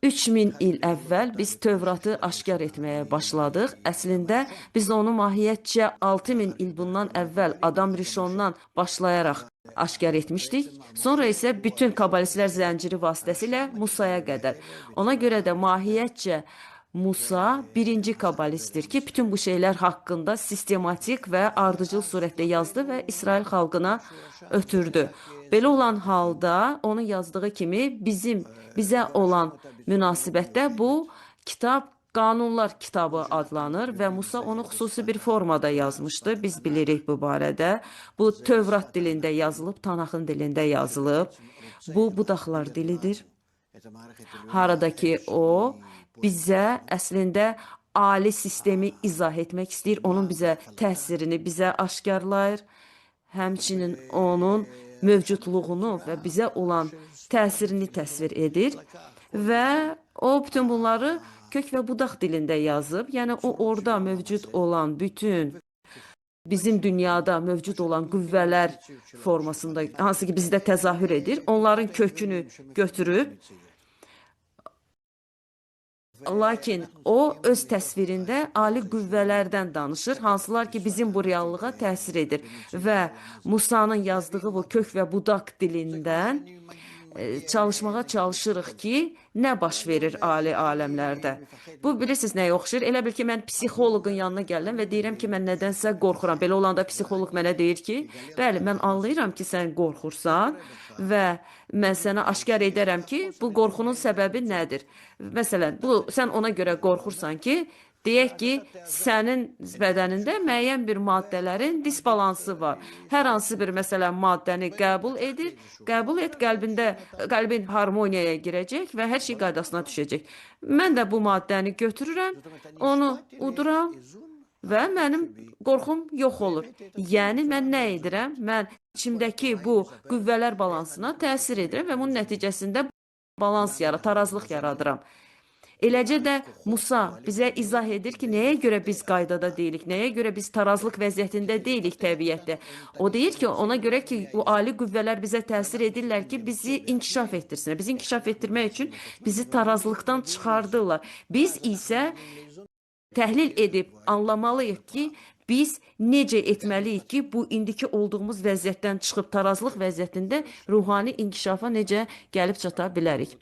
3000 il əvvəl biz Tövratı aşkar etməyə başladıq. Əslində biz onu mahiyyətcə 6000 il bundan əvvəl Adam Rişondan başlayaraq aşkar etmişdik. Sonra isə bütün kabalistlər zənciri vasitəsilə Musaya qədər. Ona görə də mahiyyətcə Musa birinci kabalistdir ki, bütün bu şeylər haqqında sistematik və ardıcıl surətdə yazdı və İsrail xalqına ötürdü. Belə olan halda onun yazdığı kimi bizə olan münasibətdə bu kitab Qanunlar kitabı adlanır və Musa onu xüsusi bir formada yazmışdı. Biz bilirik bu barədə. Bu Tövrat dilində yazılıb, Tanaxın dilində yazılıb. Bu budaqlar dilidir. Harada ki o bizə əslində ali sistemi izah etmək istəyir, onun bizə təsirini bizə aşkarlayır. Həmçinin onun mövcudluğunu və bizə olan təsirini təsvir edir və o bütün bunları kök və budaq dilində yazıb. Yəni o orada mövcud olan bütün bizim dünyada mövcud olan qüvvələr formasında, hansı ki bizdə təzahür edir, onların kökünü götürüb. Lakin o öz təsvirində ali qüvvələrdən danışır, hansılar ki bizim bu reallığa təsir edir və Musanın yazdığı bu kök və budaq dilindən çalışmağa çalışırıq ki, nə baş verir ali aləmlərdə. Bu bilirsiniz nəyə oxşayır? Elə bil ki, mən psixoloqun yanına gəlirəm və deyirəm ki, mən nədənsə qorxuram. Belə olanda psixoloq mənə deyir ki, bəli, mən anlayıram ki, sən qorxursan və mən sənə aşkar edərəm ki, bu qorxunun səbəbi nədir? Məsələn, bu sən ona görə qorxursan ki, deyək ki, sənin bədənində müəyyən bir maddələrin disbalansı var. Hər hansı bir məsələn maddəni qəbul edir, qəbul et, qəlbin harmoniyaya girəcək və hər şey qaydasına düşəcək. Mən də bu maddəni götürürəm, onu uduram və mənim qorxum yox olur. Yəni mən nə edirəm? Mən içimdəki bu qüvvələr balansına təsir edirəm və bunun nəticəsində balans yarat, tarazlıq yaradıram. Eləcə də Musa bizə izah edir ki, nəyə görə biz qaydada deyilik, nəyə görə biz tarazlıq vəziyyətində deyilik təbiətdə. O deyir ki, ona görə ki, o ali qüvvələr bizə təsir edirlər ki, bizi inkişaf etdirsinlər. Bizi inkişaf etdirmək üçün bizi tarazlıqdan çıxardırlar. Biz isə təhlil edib anlamalıyıq ki, biz necə etməliyik ki, bu indiki olduğumuz vəziyyətdən çıxıb tarazlıq vəziyyətində ruhani inkişafa necə gəlib çata bilərik.